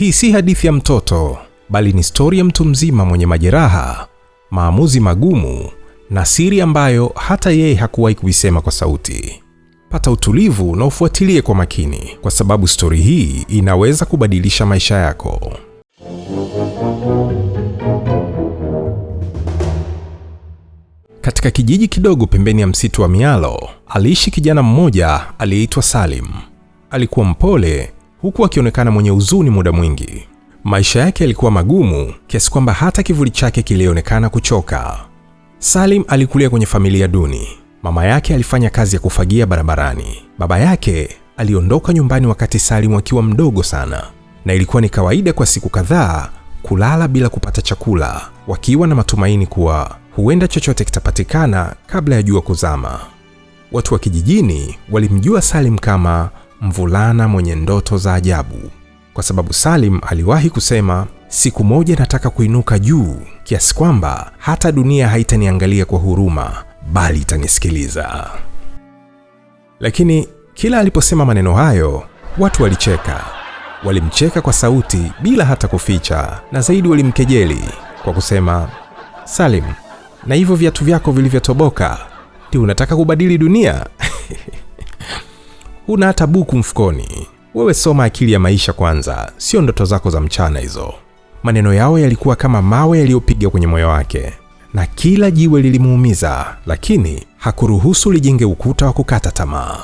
Hii si hadithi ya mtoto, bali ni stori ya mtu mzima mwenye majeraha, maamuzi magumu na siri ambayo hata yeye hakuwahi kuisema kwa sauti. Pata utulivu na ufuatilie kwa makini, kwa sababu stori hii inaweza kubadilisha maisha yako. Katika kijiji kidogo pembeni ya msitu wa Mialo, aliishi kijana mmoja aliyeitwa Salim. Alikuwa mpole huku akionekana mwenye huzuni muda mwingi. Maisha yake yalikuwa magumu kiasi kwamba hata kivuli chake kilionekana kuchoka. Salim alikulia kwenye familia duni. Mama yake alifanya kazi ya kufagia barabarani. Baba yake aliondoka nyumbani wakati Salim akiwa mdogo sana, na ilikuwa ni kawaida kwa siku kadhaa kulala bila kupata chakula, wakiwa na matumaini kuwa huenda chochote kitapatikana kabla ya jua kuzama. Watu wa kijijini walimjua Salim kama mvulana mwenye ndoto za ajabu, kwa sababu Salim aliwahi kusema, siku moja nataka kuinuka juu kiasi kwamba hata dunia haitaniangalia kwa huruma, bali itanisikiliza. Lakini kila aliposema maneno hayo, watu walicheka. Walimcheka kwa sauti bila hata kuficha, na zaidi walimkejeli kwa kusema, Salim, na hivyo viatu vyako vilivyotoboka ndio unataka kubadili dunia? Huna hata buku mfukoni. Wewe soma akili ya maisha kwanza, sio ndoto zako za mchana hizo. Maneno yao yalikuwa kama mawe yaliyopiga kwenye moyo wake, na kila jiwe lilimuumiza, lakini hakuruhusu lijenge ukuta wa kukata tamaa.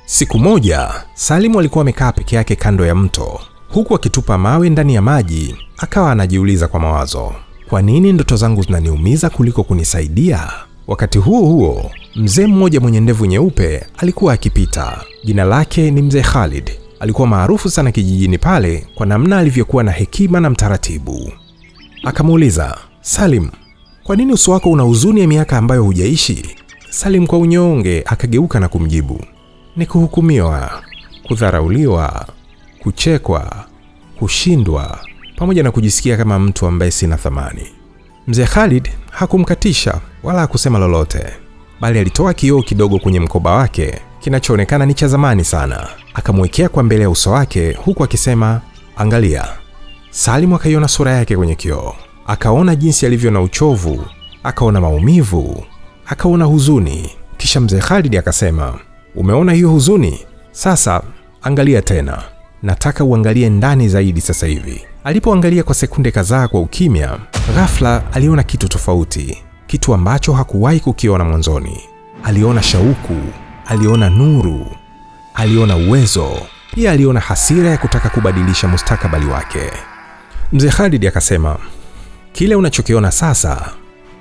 Siku moja, Salimu alikuwa amekaa peke yake kando ya mto, huku akitupa mawe ndani ya maji. Akawa anajiuliza kwa mawazo, kwa nini ndoto zangu zinaniumiza kuliko kunisaidia? Wakati huo huo, mzee mmoja mwenye ndevu nyeupe alikuwa akipita. Jina lake ni Mzee Khalid. Alikuwa maarufu sana kijijini pale kwa namna alivyokuwa na hekima na mtaratibu. Akamuuliza, Salim, kwa nini uso wako una huzuni ya miaka ambayo hujaishi? Salim kwa unyonge akageuka na kumjibu, ni kuhukumiwa, kudharauliwa, kuchekwa, kushindwa, pamoja na kujisikia kama mtu ambaye sina thamani. Mzee Khalid hakumkatisha wala hakusema lolote, bali alitoa kioo kidogo kwenye mkoba wake kinachoonekana ni cha zamani sana, akamwekea kwa mbele ya uso wake huku akisema, angalia. Salim akaiona sura yake kwenye kioo, akaona jinsi alivyo na uchovu, akaona maumivu, akaona huzuni. Kisha Mzee Khalid akasema, umeona hiyo huzuni? Sasa angalia tena, nataka uangalie ndani zaidi sasa hivi. Alipoangalia kwa sekunde kadhaa kwa ukimya, ghafla aliona kitu tofauti, kitu ambacho hakuwahi kukiona mwanzoni. Aliona shauku, aliona nuru, aliona uwezo, pia aliona hasira ya kutaka kubadilisha mustakabali wake. Mzee Khalid akasema, kile unachokiona sasa,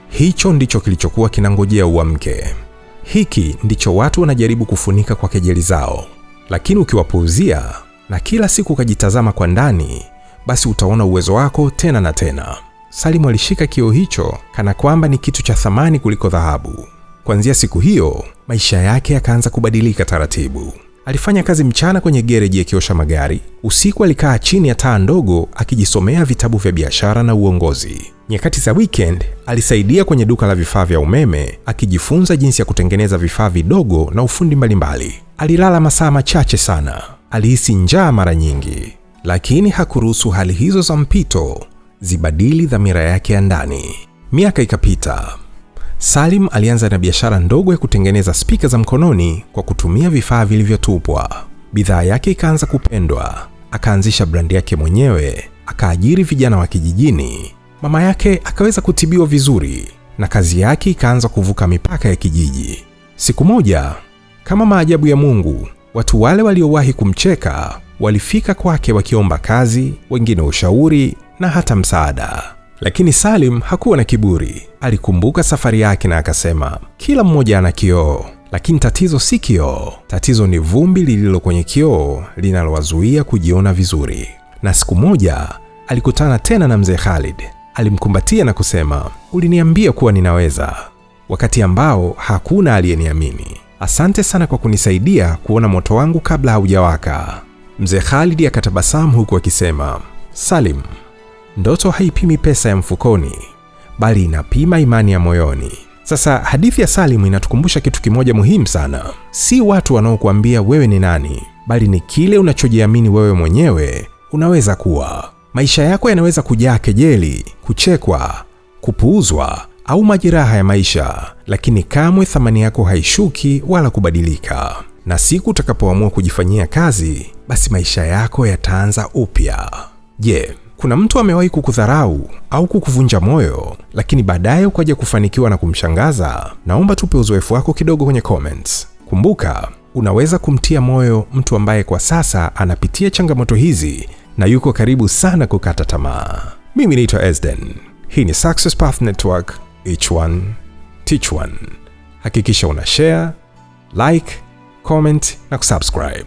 hicho ndicho kilichokuwa kinangojea uamke. Hiki ndicho watu wanajaribu kufunika kwa kejeli zao, lakini ukiwapuuzia na kila siku ukajitazama kwa ndani, basi utaona uwezo wako tena na tena. Salimu alishika kioo hicho kana kwamba ni kitu cha thamani kuliko dhahabu. Kuanzia siku hiyo, maisha yake yakaanza kubadilika taratibu. Alifanya kazi mchana kwenye gereji akiosha magari. Usiku alikaa chini ya taa ndogo akijisomea vitabu vya biashara na uongozi. Nyakati za weekend alisaidia kwenye duka la vifaa vya umeme akijifunza jinsi ya kutengeneza vifaa vidogo na ufundi mbalimbali. Alilala masaa machache sana. Alihisi njaa mara nyingi, lakini hakuruhusu hali hizo za mpito zibadili dhamira yake ya ndani. Miaka ikapita. Salim alianza na biashara ndogo ya kutengeneza spika za mkononi kwa kutumia vifaa vilivyotupwa. Bidhaa yake ikaanza kupendwa. Akaanzisha brandi yake mwenyewe, akaajiri vijana wa kijijini. Mama yake akaweza kutibiwa vizuri na kazi yake ikaanza kuvuka mipaka ya kijiji. Siku moja, kama maajabu ya Mungu, watu wale waliowahi kumcheka walifika kwake wakiomba kazi, wengine ushauri na hata msaada. Lakini Salim hakuwa na kiburi. Alikumbuka safari yake na akasema, kila mmoja ana kioo, lakini tatizo si kioo. Tatizo ni vumbi lililo kwenye kioo linalowazuia kujiona vizuri. Na siku moja alikutana tena na Mzee Khalid. Alimkumbatia na kusema, uliniambia kuwa ninaweza, wakati ambao hakuna aliyeniamini. Asante sana kwa kunisaidia kuona moto wangu kabla haujawaka. Mzee Khalid akatabasamu huku akisema, Salim, ndoto haipimi pesa ya mfukoni, bali inapima imani ya moyoni. Sasa hadithi ya Salim inatukumbusha kitu kimoja muhimu sana. Si watu wanaokuambia wewe ni nani, bali ni kile unachojiamini wewe mwenyewe unaweza kuwa. Maisha yako yanaweza kujaa kejeli, kuchekwa, kupuuzwa au majeraha ya maisha, lakini kamwe thamani yako haishuki wala kubadilika. Na siku utakapoamua kujifanyia kazi, basi maisha yako yataanza upya. Je, kuna mtu amewahi kukudharau au kukuvunja moyo, lakini baadaye ukaja kufanikiwa na kumshangaza? Naomba tupe uzoefu wako kidogo kwenye comments. Kumbuka, unaweza kumtia moyo mtu ambaye kwa sasa anapitia changamoto hizi na yuko karibu sana kukata tamaa. Mimi naitwa Esden. Hii ni Success Path Network, each one teach one. Hakikisha una share, like, comment na kusubscribe.